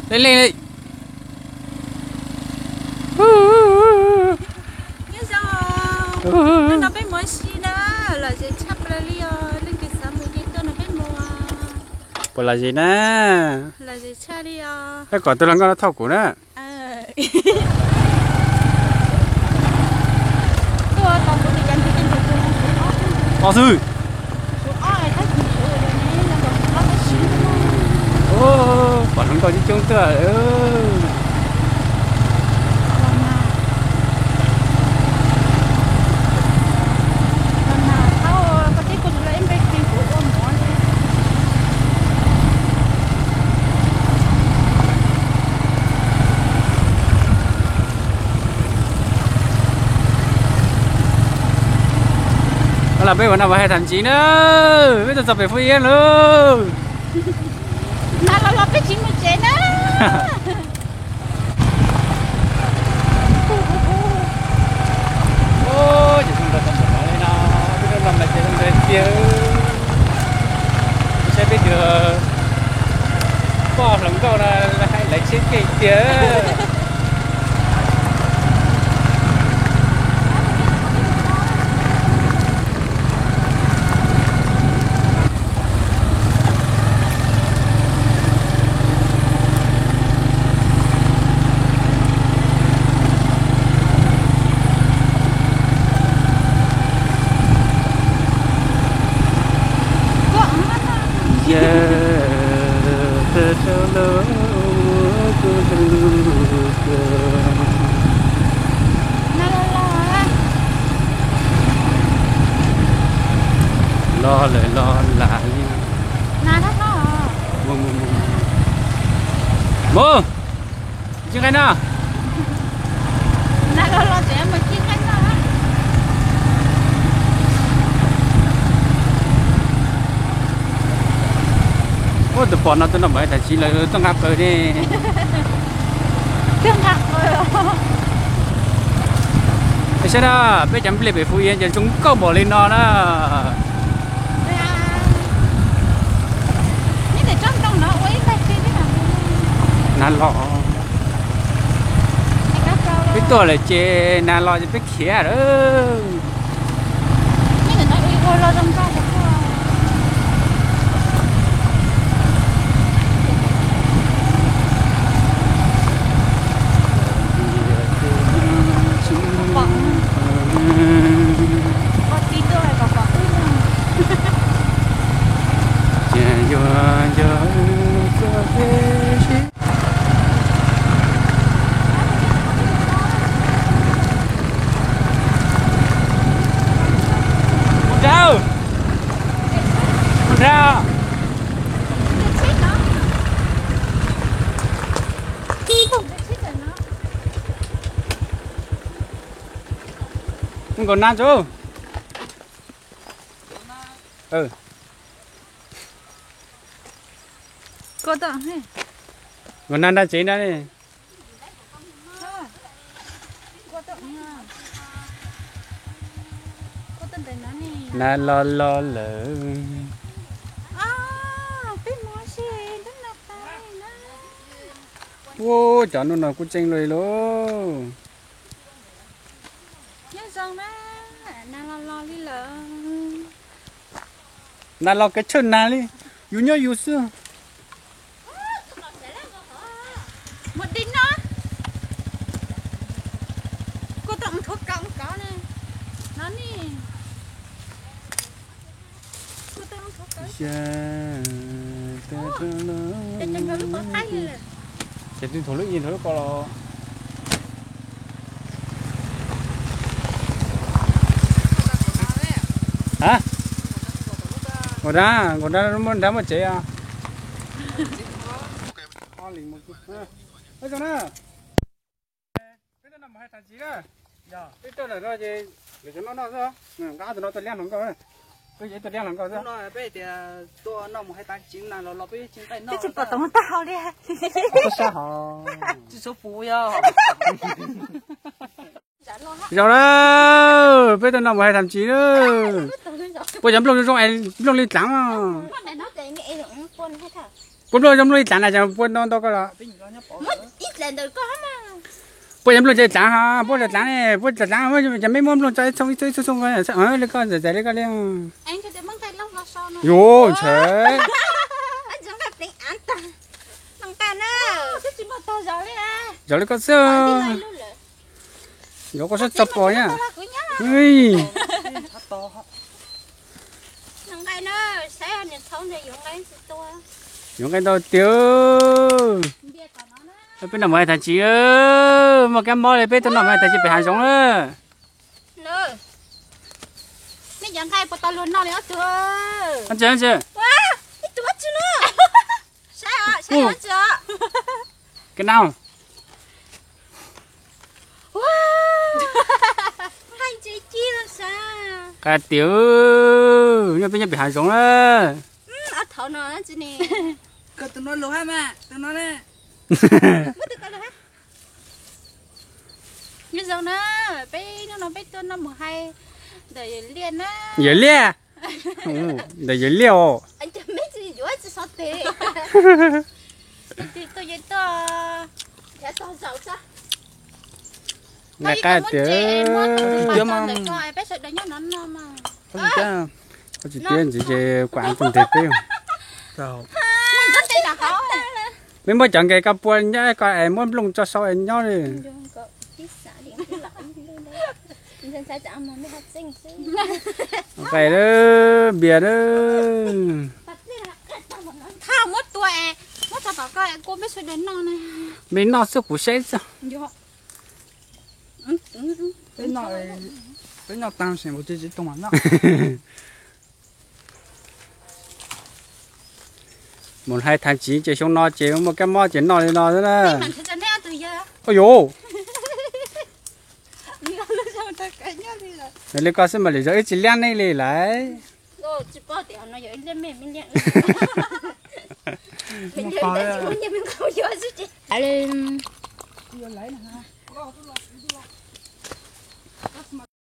Leej leej li. Nyob zoo, hnub no peb mus ua si na, lom zem tshaj plaws li os, leej twg xav mus ces tuaj nrog peb mus. Puas lom zem na? Lom zem tshaj li os. Peb kom tus hluas nkauj no thauj kuv na. Pom xwb. Pom hluas nkauj coob coob tuaj. Los peb ua no mas hais tham ntxiv na, peb tuaj txog pem Phú Yên lawm. Nag los los peb tsis mus tsev na. Ces txog ntua tau npaum no li no, peb tuaj nrog mas ces zoo nraug tiag. Saib peb tus poj hluas nkauj no hais lawv tsheb keej tiag. Los lawm los lam li. Mus, ci nqaij no. Ua tus pom no tus no mas tham ntxiv lawm tuaj nqa qws ne. Saib na, peb cov nplej pem Phú Yên ces zoo nkauj npaum li no na. Nag los, peb tuaj lawm ces nag los ces peb khiav lawm. Ces yog yog txoj kev sib mus nrad, mus nrad. Nkaus nab tso. Nkaus nab nrab tsev nrab ne. Nag los los lawm. Ua cov hnub no kuj tseeb li lauj. Nyob zoo na, nag los los li lawm. Nag los kev tshawj nag li, yus nyob yus xwb. Mus di no, kuv tuaj nthuav kauv kauv ne, no ne. Ces twb nthuav lub ib nthuav lub ko los. Ha? Nkaus nrad, nkaus nrad muaj tsev os. Peb tuaj no mus hais tham ntxiv na. Peb tuaj ntawm no ces lawv cov noj noj xwb. Nqa tus no tuaj liab hluas nkauj. Peb tus liab hluas nkauj xwb. Peb tias tuaj noj mus hais tham ntxiv na, los los peb tsis nqaij noj. Peb tsis pom tau tag hau li. Tsis tshua puv yog. Zaum na, peb tuaj noj mus hais tham ntxiv na. Puas cov nplooj zoo zoo es nplooj li dlav. Puab nplooj zoo nplooj ib dlav na, puab nto nto koj los. Puab cov nplooj cov dlav ha, puab cov dlav ne, puab cov dlav, cov mej muab nplooj tso ib txhooj ib txhooj ib txhooj, li koj ntxais li koj li. Yuav ntshe. Zaum li koj xwb. Yuav koj sab tso pom na. Yuav nqaij ntau tiag. Peb noj mus hais tag tsis, muaj kab mob li peb tuaj noj mus hais tag tsis pem hav zoov na. Kab nau. Qab tiag, nyob peb nyob pem hav zoov na. Nyob zoo na, peb hnub no peb tuaj noj mus hais ntawm Yawm Liaj na. Yawm Liaj? Ntawm Yawm Liaj os. Nqaij qab tiag. Koj tsis tiab ntxiv ces kuv tus nteg peb. Peb muab cov nqaij koj pua nyob koj es muab nplooj tso sau es nyob li. Nqaij, npias na. Mej noj xwb kuv saib txog. Peb noj taag seem kuv tsis tsis tau mam noj. Mus hais tag tsis ces xyoo no ces muaj kab mob ces noj li no xwb na. Ua yuv, li koj xwb mas lwm zaus wb tsis liab nej li lawm.